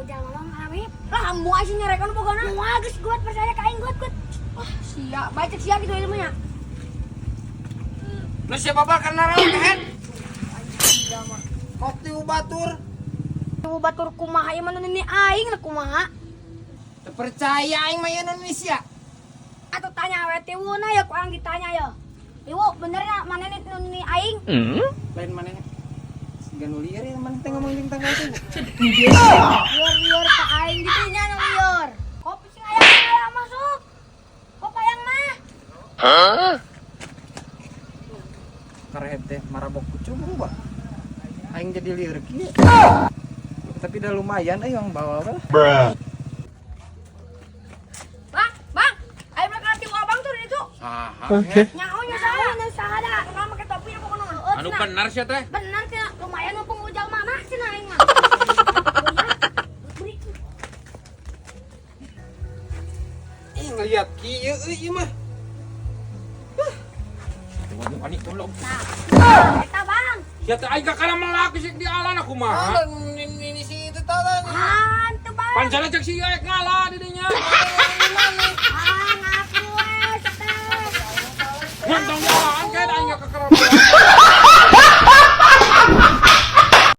jalma mah ngarep. Lah moal sih nyarekan pokona. Moal geus kuat percaya ka aing kuat kuat. Wah, sia, bae cek sia gitu ilmunya. Lu siapa bal karena rawan kehed? Sia mah. Kok tiwu batur? Tiwu batur kumaha ieu mah nu nini aing lah kumaha. Teu percaya aing mah ieu Indonesia. Atau tanya we tiwuna ya ku aing ditanya ya. Tiwu bener ya mana nih nu nini aing? Lain maneh. Siga nu lieur ya maneh teh ngomong jeung tangga teh. Lieur-lieur ka aing gitu nya nu lieur. Kopi sing aya aya masuk. Kok payang mah? Karehet teh marabok kucung bah. Aing jadi lieur kieu. Tapi udah lumayan euy yang bawa lah. Bang, bang, ayo belakang tiwu abang tuh di itu. Saha? Oke. Nyaho nya saha? Saha nu saha da? Tukang make topi apa kono mah? Anu benar sih teh. Bener cenah lumayan mumpung ujal mama cenah aing mah. Beri. Ih ngeliat kieu euy ieu mah. Waduh, panik tolong. Nah, eta bang. Sia teh aing kakara melak sih di alan aku mah. Ini si itu tau kan. Hantu bang. Pancana cek si aing ngalah di dinya. Ah, ngaku we stres. Ngantong ya.